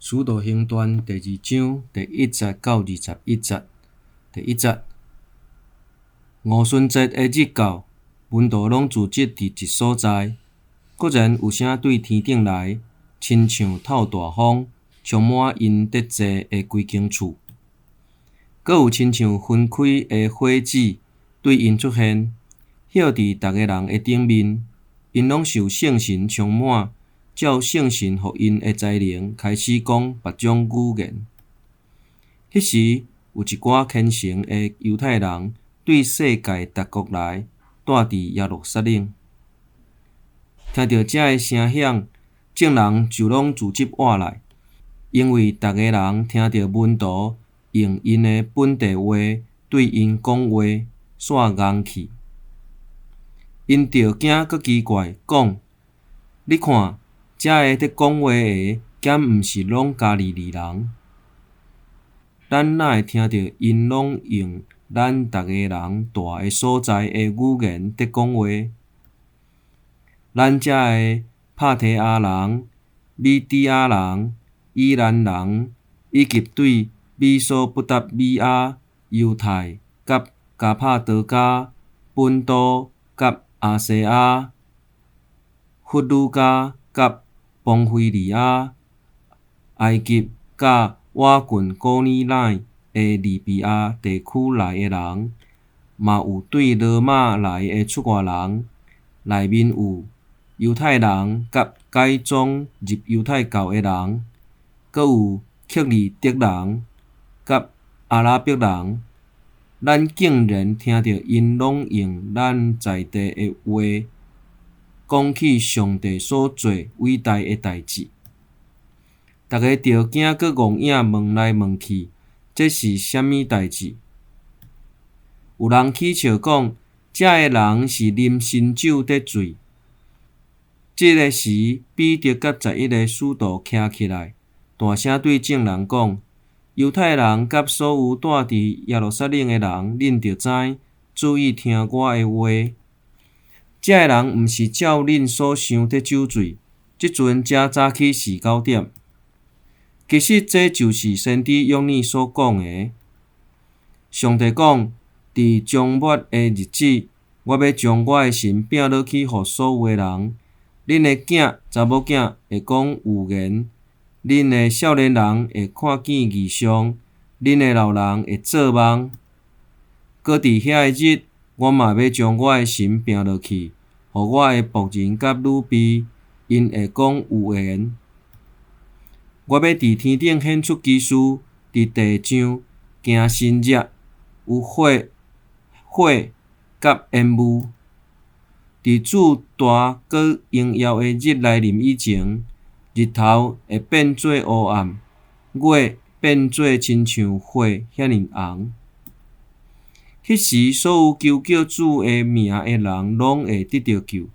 使徒行傳第二章第一節到21節。第一節，五旬節的日到，門徒攏聚集佇一所在。忽然有聲對天頂來，親像透大風，充滿𪜶佇坐的規間厝。閣有親像分開的火舌對𪜶出現，歇佇逐个人的頂面。𪜶攏受聖神充滿，照聖神予𪜶的才能，開始講別種語言。彼時有一寡虔誠的猶太人對世界逐國來，蹛佇耶路撒冷。聽著這个聲響，眾人就攏聚集倚來，因為逐个人聽著門徒用𪜶的本地話對𪜶講話，煞愣去。𪜶著驚閣奇怪，講：你看，遮个佇講話的，敢毋是攏加利利人？咱哪會聽著𪜶攏用咱逐个人蹛的所在的語言佇講話？咱遮的帕提亞人、米底亞人、以蘭人，以及對美索不達米亞、猶太、佮加帕多家、本都、佮亞細亞、弗呂家、佮磅非利亞、埃及、佮倚近古利奈的利比亞地區來的人，嘛有對羅馬來的出外人，內面有猶太人佮改宗入猶太教的人，閣有克里特人佮阿拉伯人。咱竟然聽著𪜶攏用咱在地的話講起上帝所做偉大的代誌。逐家著驚閣戇影問來問去，這是啥物代誌？有人起笑講，遮个人是啉新酒佇醉。這个時，彼得佮11个使徒徛起來，大聲對眾人講：猶太人佮所有蹛佇耶路撒冷的人，恁著知，注意聽我的話。遮个人毋是照恁所想佇酒醉，這陣才早起四九點。其實這就是先知約珥所講的。上帝講：佇終末的日子，我欲將我的神拚落去予所有的人。恁的囝、查某囝會講預言，恁的少年人會看見異象，恁的老人會做夢。閣佇遐個日，我嘛欲將我的神拚落去，予我的僕人佮女婢，𪜶會講預言。我欲佇天頂顯出奇事，佇地上行神跡，有血、火佮煙霧。佇主大閣榮耀的日來臨以前，日頭會變做烏暗，月變做親像血遐爾紅。彼時，所有求叫主的名的人，攏會得著救。